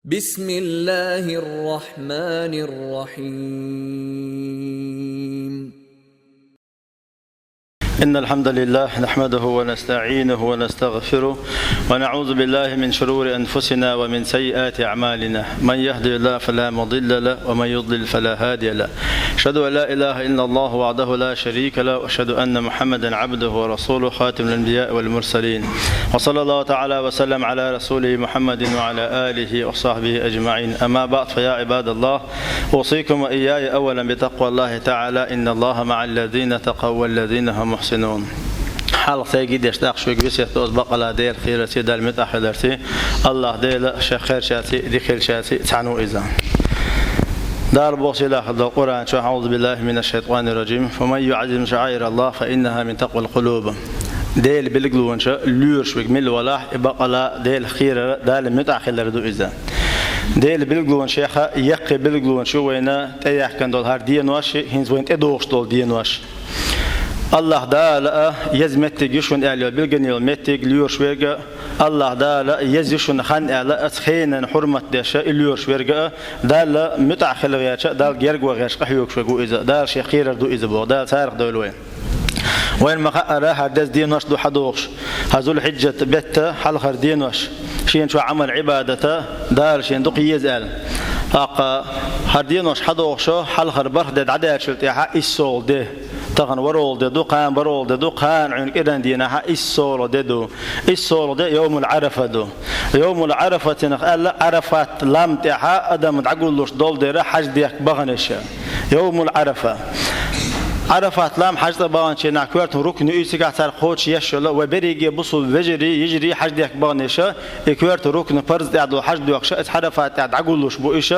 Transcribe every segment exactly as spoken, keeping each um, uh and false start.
بسم الله الرحمن الرحيم. إن الحمد لله نحمده ونستعينه ونستغفره، ونعوذ بالله من شرور أنفسنا ومن سيئات أعمالنا. من يهد الله فلا مضل له، ومن يضلل فلا هادي له. أشهد أن لا إله إلا الله وحده لا شريك له، وأشهد أن محمدا عبده ورسوله، خاتم الأنبياء والمرسلين. وصلى الله تعالى وسلم على رسوله محمد وعلى آله وصحبه أجمعين. أما بعد، فيا عباد الله، أوصيكم وإياي أولا بتقوى الله تعالى. إن الله مع الذين اتقوا والذين هم محسنون. Хьалха сайга деш, тӀаккха шуьга весет ду аз бакъала Даьла кхерарца, Далла муьтӀахь хиларца. АллахӀ Даьла шех кхерачарца, дика хиларца цхьаьна ву иза. Дала боху сийлахь долу Къуръан чохь: أعوذ بالله من الشيطان الرجيم. فمن يعظم شعائر الله فإنها من تقوى القلوب. Делан билгалонаш лоьруш верг мила валахь, и бакъала Даьла кхерар, Далла муьтӀахь хилар ду иза. Делан билгалонаш, шех яккхий билгалонаш ю вайна тӀеяьхкина долу хӀара денош, хӀинца вайна тӀедогӀуш долу денош. АллахӀ Дала а еза меттиг ю шуна аьлла йолу билггал йолу меттиг лоьруш верг а, АллахӀ Дала еза ю шуна хан аьлла, оцу хенан хьурмат деш а, и лоьруш верг а, Далла муьтӀахь хила гӀерташ а, Далла герга ван гӀерташ къахьоьгуш верг ву иза. Дала шех кхерар ду иза боху. Дала царах дойла вай. Вайна ма-хаъара, хӀара деза денош ду хьадогӀуш. ХӀара Зулхьиджат беттан хьалхара денош. Шена чохь Ӏамал-Ӏибадат а Дала шена дукха еза аьлла. ТӀаккха хӀара денош хьадогӀуш, хьалхара бархӀ де дӀадаьллачул тӀаьхьа иссалгӀа де. Тахана ворхӀалгӀа де ду, кхана бархӀалгӀа де ду, кхана Ӏуьйранна кӀиран дийнахь иссалгӀа де ду. ИссалгӀа де Йовмул-Ӏарафа ду. Йовмул-Ӏарафатинах аьлла, Ӏарафат лам тӀехь адам дӀагуллуш долу дера хьаьж дехка баханаш. Йовмул-Ӏарафа. Ӏарафат лам хьаьж цӀа баханчийн коьртан рукн ю, цигахь цара кхочушъеш йолу вай берриге бусулба вежарий, йижарий хьаьж дехка баханаш, и коьртан рукн парз тӀехь долу хьаьж дохкуш, оцу Ӏарафат тӀехь дӀагуллуш бу уьш.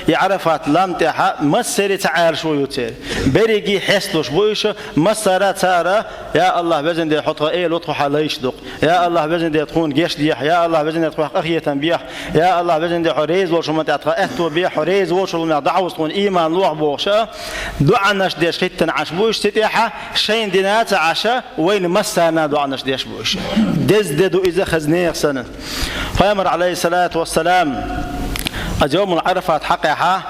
И Ӏарафат лам тӀехь массеран цхьа Ӏалашо ю церан. Берриге хьесталуш бу уьш, массара а цара: «Я АллахӀ, Везан Дела, хьо тхан эла ву, тхо хьан лайш ду-кх. Я АллахӀ, Везан Дела, тхуна гечдехьа. Я АллахӀ, Везан Дела, тхох къахетам бехьа. Я АллахӀ, Везан Дела, хьо реза волчу хӀуманна тӀехь тхан аьтто бехьа, хьо реза волчу хӀуманна дӀахьовса тхуна ийман лохьа», бохуш а, доӀанаш деш хӀиттина Ӏаш бу уьш цу тӀехь, шайна дина а ца Ӏаш, вайна массарна а доӀанаш деш бу уьш. Деза де ду иза хаза нехан санна. Пайхамар, Ӏалайхиссалату вассалам, оцу Йовмул-Ӏарафат хьакъехь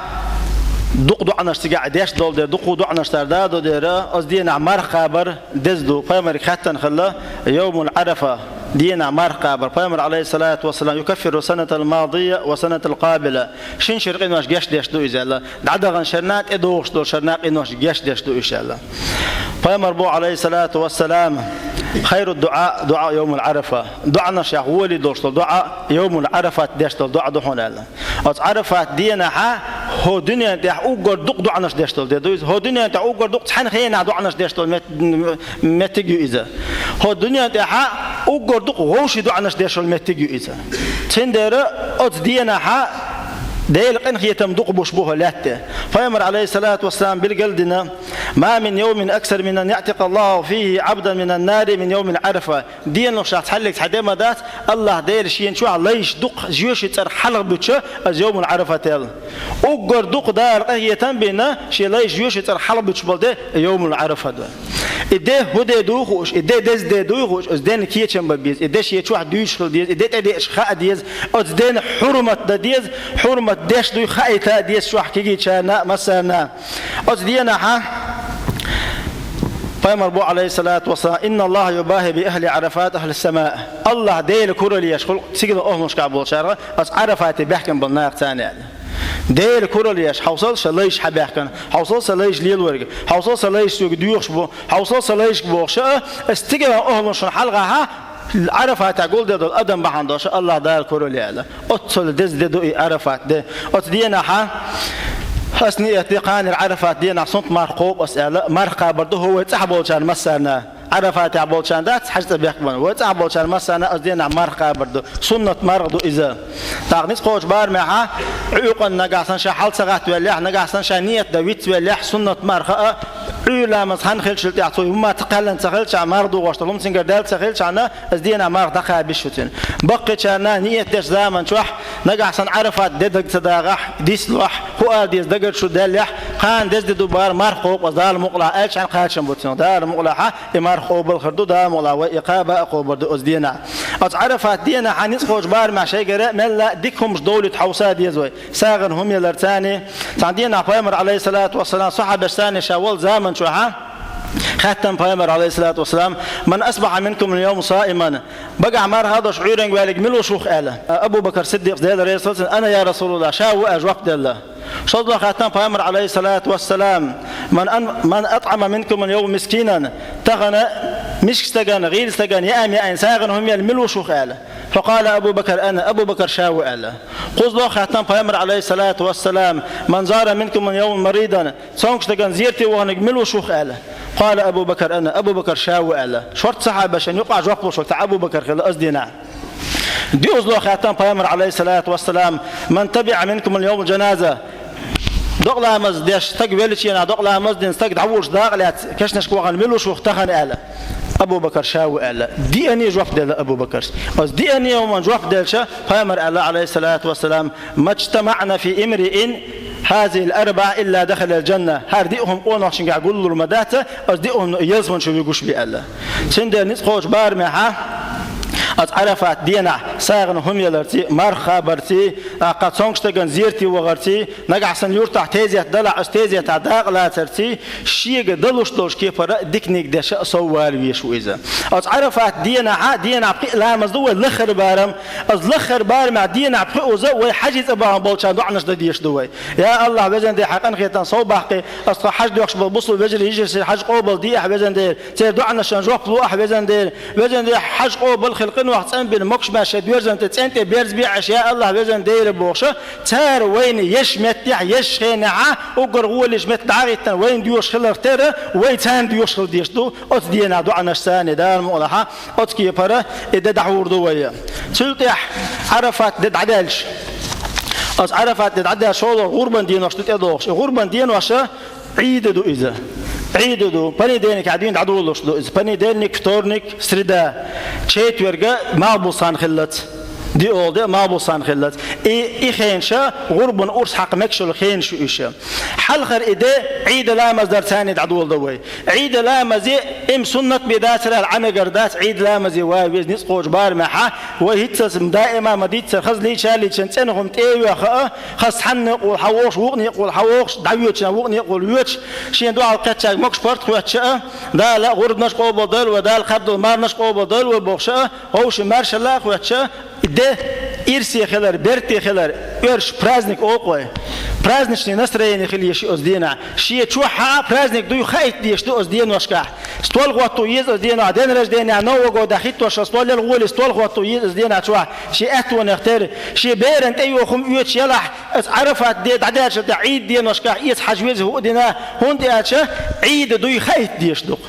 дукха доӀанаш цигахь деш долу дера, дукха доӀанаш цара дадо дера, оцу дийнахь марха кхабар деза ду. Пайхамарга хаьттина хилла Йовмул-Ӏарафа дийнахь марха кхабар. Пайхамар, Ӏалайхиссалату вассалам: «يكفر السنة الماضية والسنة القابلة». Шина шеран къинош гечдеш ду иза аьлла. ДӀадаханчу шерна, тӀедогӀуш долу шерна къинош гечдеш ду уьш аьлла. Пайхамар боху, Ӏалайхиссалату вассалам: «خير الدعاء دعاء يوم عرفة». ДоӀанашех гӀоле долуш долу доӀа Йовмул-Ӏарафат деш долу доӀа ду хьуна аьлла. Оцу Ӏарафат дийнахь хӀокху дуьненна тӀехь уггар дукха доӀанаш деш долу де ду иза. ХӀокху дуьненна тӀехь уггар дукха цхьана хенахь доӀанаш деш долу мет-, меттиг ю иза. ХӀокху дуьненна тӀехь уггар дукха вовшийн доӀанаш деш долу меттиг ю иза. Цундела оцу дийнахь Делан къинхетам дукха буш бу хӀокху лаьтта тӀе. Пайхамар, Ӏалайхиссалату вассалам, билгал а дина: «ما من يوم أكثر من أن يعتق الله فيه عبدا من النار من يوم عرفة». Деношкахь цхьаллиг цхьа де ма дац, АллахӀ Дела шена чохь лайш дукха жоьжахатин цӀарах хьалхабуьтуш оцу Йовмул-Ӏарафатал. Уггар дукха Дала къинхетам а бина, шен лайш жоьжахатин цӀарах хьалхабуьтуш болу де Йовмул-Ӏарафа ду. И де хӀун де ду хууш, и де деза де ду хууш, оцу дена кечам бан беза, и де шен чохь дуьйцуш хила деза, и де тӀедеъча хаа деза, оцу дена хьурмат дан деза, хьурмат деш дуй хаийта а деза чохь кегийчарна а, массарна а. Оцу дийнахь Пайхамар боху, Ӏалайхиссалату вассалам: «إن الله يباهي بأهل عرفات أهل السماء». АллахӀ Дела куралла еш хуьлу цига охӀлушкахь болчарга оцу Ӏарафате баьхкина болу нахаца аьлла. Дела куралла еш: «Хьовсал, сан лайш хьан баьхкина, хьовсал, сан лайш лелориг, хьовсал, сан лайш соьга доьхуш бу, хьовсал, сан лайшка», бохуш а, ас цига охӀлушна хьалхахь Ӏарафатехь гулдеш долу адам бахьана долуш АллахӀ Дала куралла яьлла. Оццул деза де ду и Ӏарафат де. Оцу дийнахь ас ниет ди, кханера Ӏарафат дийнахь суннат марха кхобу ас аьлла, марха кхабар ду хӀу вай цӀахь болчарна массарна. Ӏарафатехь болчарна дац хьаьж цӀа бехк бан. Вай цӀахь болчарна массарна оцу дийнахь марха кхабар ду. Суннат марха ду иза. ТӀаккха ницкъ кхочу барамехь, Ӏуьйкъанна нагахь санна ша хьал ца гӀаттавеллехь, нагахь санна ша ниет дан вицвеллехь, суннат марха а, Ӏуьйра ламаз хан хилчул тӀаьхьа цо хӀумма ца кхаьллина ца хилчахьана, марха догӀуш долу хӀума цуьнгара даьлла ца хилчахьана, ас дийнахь марха дӀакхаба йиш ю цуьнан. Баккхийчарна ниет дечу заман чохь, нагахь санна Ӏарафат де дага ца дагӀахь, дислохь, хӀу ала деза дагара чу даьллехь, кхана деза де ду бара марха кхобу ас Дала мукъалахь аьлчахьана кхачам бу цуьнан. Дала мукъалахь и марха къобал хир ду, Дала мукъалахь вай и кхаба а къобал ду оцу дийнахь. Оцу Ӏарафат дийнахьа ницкъ кхочу барамехь шайгара мелла а дика хӀумаш довлийта хьовса деза вай. СагӀина хӀума яларца а. Цхьана дийнахь Пайхамар, Ӏалайхиссалату вассалам, сахьабаш царна ша волу заманчохьа, хаьттина Пайхамар, Ӏалайхиссалату вассалам: «Ман асбахьа минкум ал-йовма саиман?» Багахь марха долуш Ӏуьйранга ваьлларг мила ву шух аьлла. Абу Бакар Сиддикъа, Дела реза хуьлда цунна: «Ана, я Расулаллах, ша ву», аьлла жоп делла. ШозлагӀа хаьттина Пайхамар, Ӏалайхиссалату вассалам: «Ман ан-, ман атӀама минкум ал-йовма мискинан?» Тахана мискачу стагана, гӀийла стагана яа-яа сагӀина хӀума елла мила ву шух аьлла. Факъала Абу Бакар: «Ана», Абу Бакар ша ву аьлла. КхозлагӀа хаьттина Пайхамар, Ӏалайхиссалату вассалам: «Ман зара минкум ал-йовма маридан?» Цомгуш стагана зерате ваханарг мила ву шух аьлла. Къала Абу Бакар: «Ана», Абу Бакар ша ву аьлла. Шорта сахьабашна юкъахь жоп луш волу цхьа Абу Бакар хилла оцу дийнахь. ДоьалгӀа хаьттина Пайхамар, Ӏалайхиссалату вассалам: «Ман табиӀа минкум ал-йовма жаназа?» Докъа ламаз деш стаг веллачу дийнахь, докъа ламаз дина стаг дӀавуллуш дакъа лаьцна кешнашка вахана мила ву шух тахана аьлла. Абу Бакар ша ву аьлла. Диъане жоп делла Абу Бакарс. Оцу диъане хӀуманна жоп делча, Пайхамар аьлла, Ӏалайхиссалату вассалам: «Ма жтамаӀна фи имриин хазихил арбаӀа илла дахалал жанна». ХӀара диъ хӀума къонахчуьнгахь гуллур ма дац, оцу диъ хӀумано ялсамани чу вуьгуш бу аьлла. Цундела ницкъ кхочу барамехьа, оцу Ӏарафат дийнахь сагӀина хӀума яларций, марха кхабарций, тӀаккха цомгуш стагана зерате вахарций, нагахь санна юьртахь тезет далахь, оцу тезетахь дакъа лацарций, шега далуш долчу кепара диканиг деш а сов вала везаш ву иза. Оцу Ӏарафат дийнахьа, дийнахь пхи а ламаз ду вай лахара барам. Оцу лахара барамехь дийнахь пхиъазза вай хьаьжцӀа бахана болчарна доӀанаш дан дезаш ду вай. Я АллахӀ, везан Дела, хьан къинхетам сов баккхий, оцу тхан хьаьж доьхкуш болу бусалба вежарий, йижарий, хьаьж къобал де ахь, везан Дела, церан доӀанашна жоп ло ахь, везан Дела. Везан Дела, хьаьж къобал хила къинойх цӀанбина могуш-маьрша шайн доьрзанан тӀе цӀен тӀе берзабе ахь, я АллахӀ, везан Дела, бохуш, цара вайна еш меттехь, еш хенехьа, уггар гӀоле еш метта дӀа а гӀиттина, вайна доьхуш хиларх терра, вай царна доьхуш хила дезаш ду оцу дийнахь доӀанашца а, Дала мукъалахь, оцу кепара и де дӀахьур ду вай. Цул тӀаьхьа Ӏарафат де дӀадаьлча, оцу Ӏарафат де дӀадаьлча шолгӀа гӀурбан денош ду тӀедогӀуш. И гӀурбан денош Ӏийда ду иза. Ӏийда ду. Понедельникехь дуьйна дӀадолалуш ду иза. Понедельник, вторник, среда. Четверг а малхбузхана хиллалц. ДоьалгӀа де а малхбузхана хиллалц. И, и хенаш гӀурбан урс хьакха мегаш йолу хенаш ю уьш. Хьалхара и де Ӏийда ламаз дарца а дӀадоладо вай. Ӏийда ламазе, и-м суннат бен дацара аьлла, Ӏамегар дац, Ӏийда ламазе ван веза ницкъ кхочу барамехьа, вай хӀинццалц даима ма-дийццара, хаза лийча а лийчина, цӀена хӀума тӀе а йоьхна, хаза цхьанна некъахула хьавогӀуш, вукху некъахула хьавогӀуш, дӀавоьдучу некъахула воьдуш, шен дуьхьал кхеттачаьрга могуш паргӀат хоьттуш а, Дала гӀурбанаш къобалдойла вай, Дала кхардолу марханаш къобалдойла вай бохуш а, вовшийн маршалла а хоьттуш а, де ирсе хилар, берте хилар, оьрсаша праздник олу-кх вай. Праздничное настроение хила езаш ю оцу дийнахь. Шен чохь а праздник дуй хаийта дезаш ду оцу деношкахь. Стол хӀотто еза оцу дийнахь, день рождения, Нового года хӀиттош стол яла гӀоле стол хӀотто еза оцу дийнахь чохь. Шен аьттонех терра, шен беран тӀейоху хӀума оьцуш ялахь, оцу Ӏарафат де дӀадаьллачул тӀаьхьа Ӏийда деношкахь эца хьажа веза хӀуъа дина, хӀунда аьлча Ӏийда дуй хаийта дезаш ду-кх.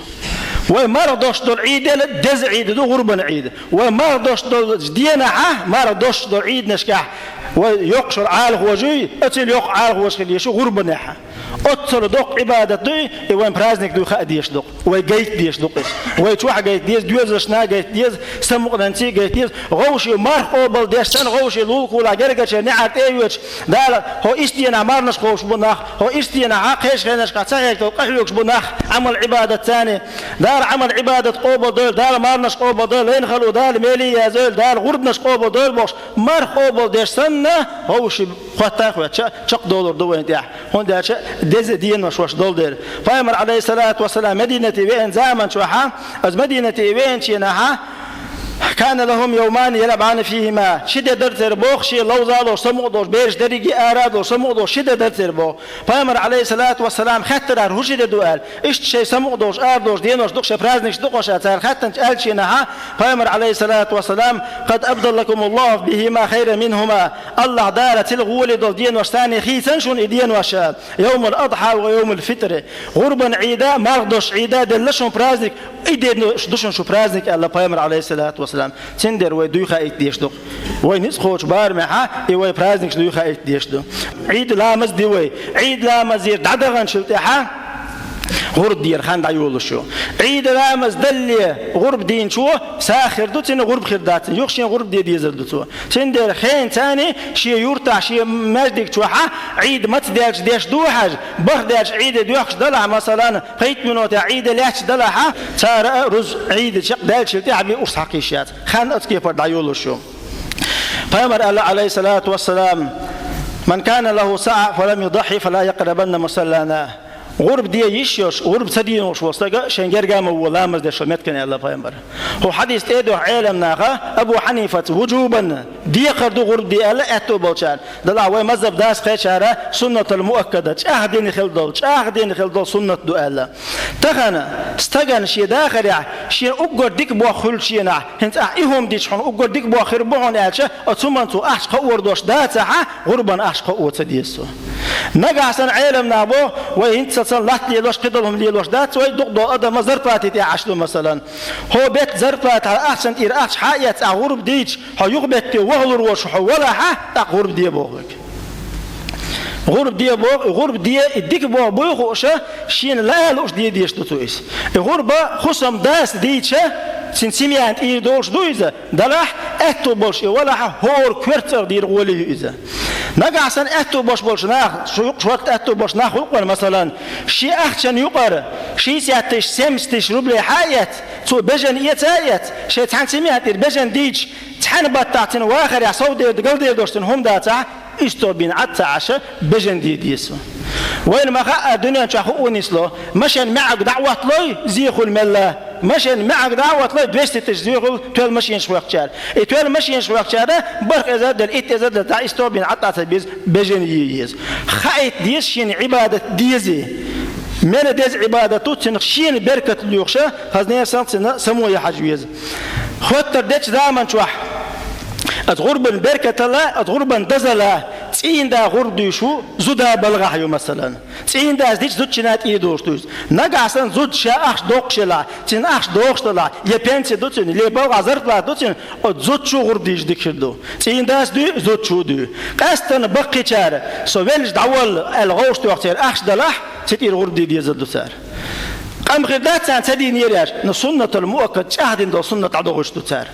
Вай марха дош долу Ӏийда деза Ӏийда ду гӀурбан Ӏийда. Вай марха дош долчу дийнахьа, марха дош долу Ӏийданашкахь вай йоккхуш йолу Ӏалахожий, оццул йоккха Ӏалахоша хила езаш ю гӀурбанехьа. Оццул доккха Ӏибадат дуй, и вайн праздник дуй хаа дезаш ду-кх. Вай гайта дезаш ду-кх иза. Вай чохь гайта деза, доьзалшна гайта деза, самукъананций гайта деза. Вовшийн марха къобал деш санна, вовшийн лулахула гергачеран неӀар тӀе а йоьдуш, Дала, хӀо иштта дийнахь марханаш кхобуш бу нах, хӀо иштта дийнахь кхечу хенашкахь ца хьегна кӀахьоьгуш бу нах, Ӏамал-Ӏибадатца а. Дала Ӏамал-Ӏибадат къобалдойла, Дала марханаш къобалдойла, лайна хало Дала меле а язйойла, Дала гӀурбанаш къобалдойла бохуш, марха къобалдеш санна, вовшийн хӀотта а хоьттуш, чекхдолур ду вайна тӀехь. ХӀунда аьлча деза денош вайш долу дела. Пайхамар, Ӏалайхиссалату вассалам, Мадинате веана заман чохьа, оцу Мадинате веанчу хенахьа, «Кана лахум йовмани ялӀабани фихима». Ши де дара церан боху, шен ловза а лоцуш, самукъа а долуш, бераш дерриге а ара а долуш, самукъа а долуш, ши де дара церан боху. Пайхамар, Ӏалайхиссалату вассалам, хаьттара, хӀун ши де ду аьлла. Иштта шайн самукъа а долуш, ара а долуш денош ду-кх, шайн праздникаш ду-кх уьш аьлла, цара хаьттинчу аьллачу хенахьа, Пайхамар, Ӏалайхиссалату вассалам: «Къад абдалакумуллаху бихима хайран минхума». АллахӀ Дала цигахь гӀоле долу денош санна хийцина шуна и денош, йовмал-адхьа ва йовмал-фитр. ГӀурбан Ӏийда, марха дош Ӏийда делла шуна праздник, и денош ду шуна шун праздник, аьлла Пайхамар, Ӏалайхиссалату вассалам. Цундела вай дуй хаийта дезаш ду-кх. Вай ницкъ кхочу барамехьа, и вай праздникаш дуй хаийта дезаш ду. Ӏийда ламаз ди вай. Ӏийда ламазера дӀадаханчул тӀаьхьа, ГӀурба дера хан дӀайолалуш ю. Ӏийда ламаз далале гӀурба дийначо сагӀа хир ду цунна, гӀурба хир дац цунна, юха шена гӀурба де дезар ду цо. Цундела хенан царна шен юртахь, шен маьждиг чохь Ӏийда маца даьлча деш ду хьажа, бархӀ даьлча Ӏийда доьхкуш далахь, масалан, пхийтта минуте Ӏийда лаьтташ далахь, цара а рузба Ӏийда чекхдаьлчул тӀаьхьа бен урс хьакхийсаш яц. Хан оцу кепара дӀайолалуш ю. Пайхамара аьлла, Ӏалайхиссалату вассалам: «Ман кана лаху саӀа фалам юдаххи, фала якърабанна мусаллана». ГӀурба де йиш йолуш, гӀурба ца дийна волуш волу стаг шайн герга ма вон ламаз деш волу меттигна, аьлла пайхамара. ХӀокху хьадис тӀе а дуьйху Ӏеламнаха, Абу Хьанифас вуджубан, декхар ду гӀурба де аьлла, аьтто болчарна. Делахь вай мазхӀаб дас кхечара суннатал муаккада, чӀагӀдина хила долу, чӀагӀдина хила долу суннат ду аьлла. Тахана стагана шен дахарехь, шена уггар дика болх хуьлучу хенахь, хӀинца ахь и хӀума дича хьуна уггар дика болх хир бу хьуна аьлча, оцу хӀуманца ахча кхаор долуш дацахь, гӀурбан ахча кхоо ца деза цо. Нагахь санна Ӏеламнаха боху, вай хӀинца сан латта лелош, кхидолу хӀума лелош дац вай, дукха долу адаман зарплати тӀехь Ӏаш ду, масалан. ХӀокху беттан зарплатахь ахчанан тӀера ахча хьаэцна ахь гӀурба дийча, хьо юха бетте вахалур волуш хьо валахь, тӀаккха гӀурба де боху вайга. ГӀурба де боху, и гӀурба де, и дика боху буй хууш, шена лаа лууш де дезаш ду цо иза. И гӀурба хӀусамдас дийча, цуьнан семьяна тӀера долуш ду иза, далахь, аьтту болуш и валахь, хӀора коьртацара дийр гӀоли ю иза. Нагахь санна аьтту болуш болчу наха, шу юкъа шортта аьтту болуш нах гӀуллакхана, масалан, шен ахчан юкъара шестьдесят тысяч, семьдесят тысяч рублей хьаэцна, цо бежана эца а эцна, шайн цхьана семьяна тӀера бежана дийча, цхьана баттахь цуьнан вахарехь совдер, галдер долуш цуьнан хӀума дацахь, иштта бина Ӏад ца Ӏаш, бежана де деза. Вайна ма хаьа, дуьнен чохь хӀун нисло, машен маьӀарг дӀа а отталой, зе хуьлу мелла. Машен маьӀарг дӀа а отталой, двести тысяч зе хуьлу, тоьлла машенаш хьоькхучара. И тоьлла машенаш хьоькхучара бархӀ эзар дара, итт эзар дара, дӀа иштта бина Ӏад а ца беза, бежана е еза. Хаийта деза шена Ӏибадат дезий. Мел деза Ӏибадат ду, цуьнах шена беркат лоьхуш, хаза несан цуьнан само ян хьажа веза. Хоттар дечу заман чохь аса гӀурбан беркатала, аса гӀурбан дазала цӀийнда гӀурба дуьйш ву, зуда балгӀахь ю, масалан. ЦӀийндас дича зудчина тӀе долуш ду иза. Нагахь санна зуда ша ахча доккхуш елахь, цуьнан ахча дохуш далахь, я пенси ду цуьнан, я балгӀа зарплата ду цуьнан, оцу зудчо гӀурба дийча дика хир ду. ЦӀийндас дуй, зудчо дуй. Къаьсттина баккхийчара, со велча дӀавалла аьлла гӀовшах тоьхна церан ахча далахь, цу тӀера гӀурба де дезар ду цара. Къам хир дац царна ца дийнера аьлча, но суннатал муаккад чӀагӀдина долу суннат дӀадохуьйтуш ду цара.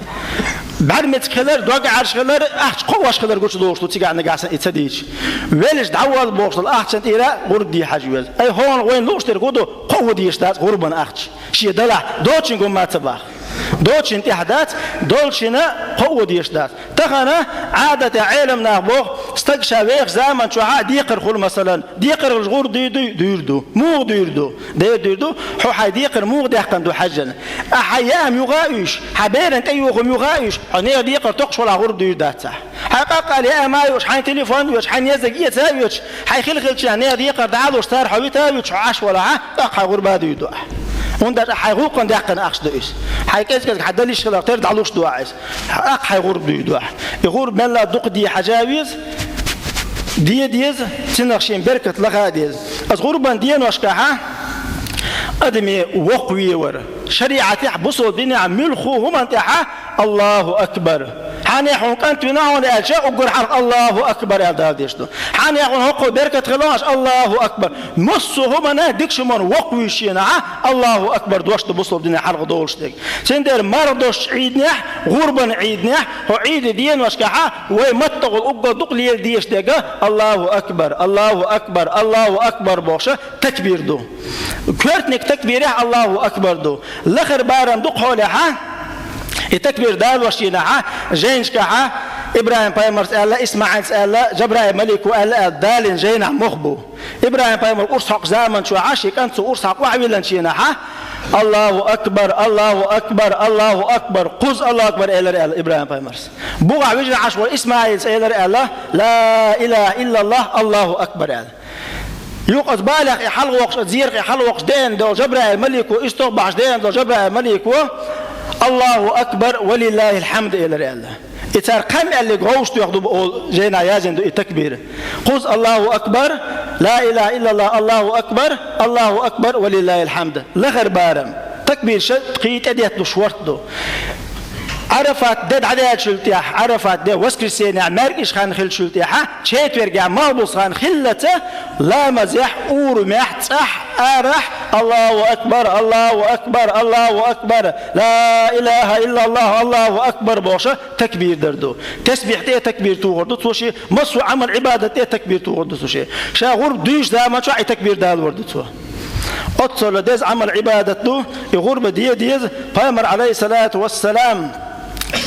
БӀаьрмециг хилар, дог Ӏаьржа хилар, ахча кхоош хилар гучудолуш ду цигахь нагахь санна и ца дийча. Велча дӀавалла бохуш долу ахчан тӀера гӀурба де хьажа веза. Ай, хӀокхуьнан вайна лууш дерг хӀун ду, кхоо дезаш дац гӀурбан ахча. Шен далахь, доцчун гума ца баха. Доцчун тӀехь дац, долччина кхоо дезаш дац. Тахана Ӏадатехь Ӏеламнаха боху, стаг ша вехачу заман чохь а декхар хуьлу, масалан, декхараллаш гӀурба дуьйр дуй? Дуьйр ду. Муха дуьйр ду? Дера дуьйр ду, хьо хьайн декхар муха даьккхина ду хьаьжжина. Ахьа хьайн яам юха а уьйш, хьан беран тӀеюхам юха а уьйш, хьо нехан декхар токхуш валахь гӀурба дуьйр дац ахь. Хьайн къакъал яам а йоуш, хьайн телефон а йоцуш, хьайн езаг эца а йоцуш, хьайн хила-хилча нехан декхар дӀа а луш, цара хьо вита а виташ, хьо Ӏаш валахь, тӀаккха хьайн гӀурба а дуьйр ду ахь. ХӀунда аьлча ахь хьайн гӀуллакхана даьккхина ахча ду иза. Хьайн кӀезиг-кӀезиг хьан далиш хиларх тера дӀалуш ду ахь иза. Ахь хьайн гӀурба дуьйр ду ахь. И гӀурба мелла дукха де хьажа веза, де деза, цунах шен беркат лаха а деза. Аса гӀурбан деношкахьа адаме воккхавевар. ШариӀатехь, бусалба динехь муьлхха хӀуманна тӀехьа Аллаху акбар. Хьанехь хьуна кӀант вина хьуна аьлча, уггар хьалха Аллаху акбар аьлла Дала деш ду. Хьанехь хьуна хӀокхо беркат хилла аьлча, Аллаху акбар. Массо а хӀуманна дикачу хӀуманна воккхавуьйшинахьа Аллаху акбар дош ду бусалба динехь хьалха долуш дерг. Цундела марха дошучу Ӏийданехь, гӀурбан Ӏийданехь, хӀо Ӏийда деношкахьа вай маттахула уггар дукха лела дезаш дерг Аллаху акбар, Аллаху акбар, Аллаху акбар бохуша такбир ду. Коьртаниг такбирехь Аллаху акбар ду. Лахара барам ду кхолехьа, и такбир далош дийнахьа, жайнашкахьа, ИбрахӀим пайхамарс аьлла, ИсмаӀилс аьлла, Жабраил малико аьлла аьлла, далийна жайнахь мох бу. ИбрахӀим пайхамар урс хьокхучу заман чохьа, шен кӀант цо урс хьокха охьавиллинчу хенахьа, Аллаху акбар, Аллаху акбар, Аллаху акбар, кхузза Аллаху акбар элира аьлла ИбрахӀим пайхамарс. Бугахь вижина Ӏаш волу ИсмаӀилс элира аьлла, ла илаха иллаллах, Аллаху акбар аьлла. Юха оцу балех и хьалавоккхуш, оцу зерах и хьалавоккхуш деана долу Жабраил малико, иза тохбахьаш деана долу Жабраил малико, Аллаху акбар, ва лиллахил хьамд элира аьлла. И цара кхам аьллиг гӀовшах тоьхна ду олу жайнахь яздина ду и такбир. Кхузза Аллаху акбар, ла илаха иллаллах, Аллаху акбар, Аллаху акбар, ва лиллахил хьамд. Лахара барам. Такбирш кхин тӀедетталуш шортта ду. Ӏарафат де дӀадаьллачул тӀехьа, Ӏарафат де, воскресенье, маьркӀаж хан хиллачул тӀехьа, четвергехь, малхбуза хан хиллалца, ламазехь, урамехь, цӀахь, арахь, «Аллаху акбар, Аллаху акбар, Аллаху акбар, ла илаха иллаллах, Аллаху акбар» бохуш, такбир дар ду. Тасбихь тӀе а такбир тухур ду цо шен, массо а Ӏамал-Ӏибадат тӀе а такбир тухур ду цо шен. Ша гӀурба дуьйцучу заман чохь и такбир далор ду цо. Оццул деза Ӏамал-Ӏибадат ду, и гӀурба де деза, Пайхамар, алейхиссалату вассалам: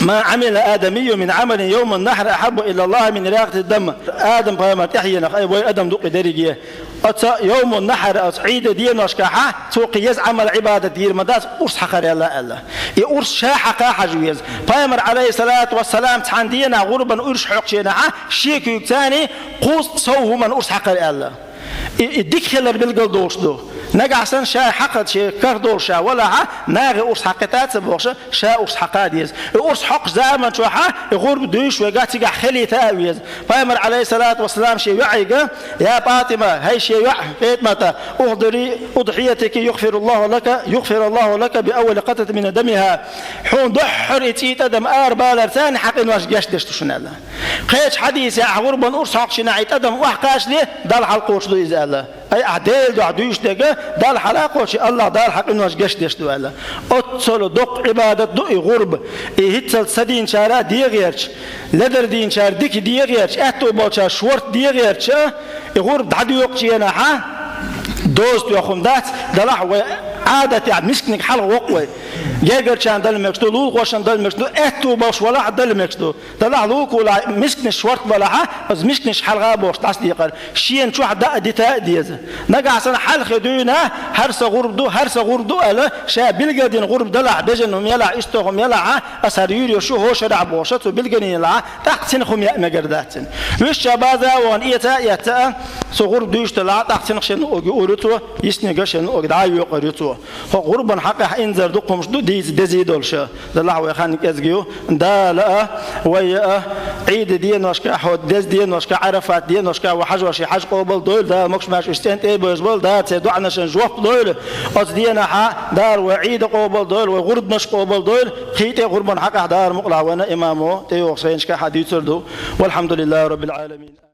«Ма Ӏамила адамийюн мин Ӏамалин йовман нахьр ахьабба илаллахи мин иракъати дам». Адам пайхамар тӀаьхьенах, ай, вай адам ду-кх и дерриге. Оцу йовмун нахьр, оцу Ӏийда деношкахьа, цо кхин еза Ӏамал-Ӏибадат дийр ма дац, урс хьакхар аьлла аьлла. И урс ша хьакха хьажа веза. Пайхамар, алейхиссалату вассалам, цхьана денахь гӀурбан урс хьокхучу хенахьа, шен куьйгацара кхузткъа сов хӀуманна урс хьакхар аьлла. И, и дика хилар билгал долуш ду. Нагахь санна ша хьакха, шен карах долуш ша валахьа, нахе урс хьакхийтта ца бохуша, ша урс хьакха деза. И урс хьокхучу заман чохьа и гӀурба дуьйш вегахь цигахь хилийта а веза. Пайхамар, алейхиссалату вассалам, шен йоӀига: «Я ПатӀима, хӀай шен йоӀ ПетӀамата, ухдири удхьиятаки югфируллаху лака, югфируллаху лака би аввали къатрати мин дамиха». Хьуна дуьххьара и цӀий тӀадам арабаларца хьан къинош гечдеш ду шуна аьлла. Кхечу хьадисехь гӀурбан урс хьокхучу хенахь и тӀадам охьакхачале, Далла хьалакхочуш ду иза аьлла. Ай, ахь Делан дуьхьа дуьйцуш дерг, Далла хьалакхочий, АллахӀ Дала хьан къинош гечдеш ду аьлла. Оццул доккха Ӏибадат ду и гӀурба. И хӀинццалц ца дийначара дегӀерча, ледара дийначара дика дегӀерча, аьтто болчара шорта дегӀерча, и гӀурба дӀадоькъучу хенахьа доза тоьхна дац, делахь вай Ӏадатехь мисканиг хьалха воккху вай. Гергарчарна дала мегаш ду, лулахошна дала мегаш ду, аьтто болуш валахь а дала мегаш ду. Делахь лулахо мисканаш шорта балахьа, оцу мисканаш хьалха а бохуш дӀасадекъар. Шена чохь даа дита а деза. Нагахь санна хьалхе дуьйна, хӀара сан гӀурба ду, хӀара сан гӀурба ду аьлла, ша билгал дина гӀурба далахь, бежана хӀума ялахь, уьстагӀа хӀума ялахьа, аса хӀара юьйр йо шу хӀокху шарахь бохуша, цо билгал йина лахьа, тӀаккха цунах хӀума яа мегар дац цуьнан. Уьш ша база а вахана, эца а эцна, со гӀурба дуьйцуш делахь, тӀаккха цунах шен нуӀаг юур ю цо, йисниг а шен нуӀаг дӀа а йоькъур ю цо. ХӀокху гӀурбан хьакъехь инзар дукха хӀумаш ду дийца дезий долуша. Делахь вай хан кӀезиг ю, Дала а, вай а, Ӏийда деношка, хьо деза деношка, Ӏарафат деношка, вай хьажоший хьаж къобал дойла, Дала могуш-маьрша уьш цӀен тӀе а бевза бойла, Дала церан доӀанашна жоп лойла. Оцу денахьа Дала вай Ӏийда къобал дойла, вай гӀурбанаш къобал дойла, кхин тӀе гӀурбан хьакъехь Дала мукъалахь вайна имамо тӀейогӀучу хенашка хьадуьйцур ду. Валхьамдулиллахи Раббил Ӏаламин.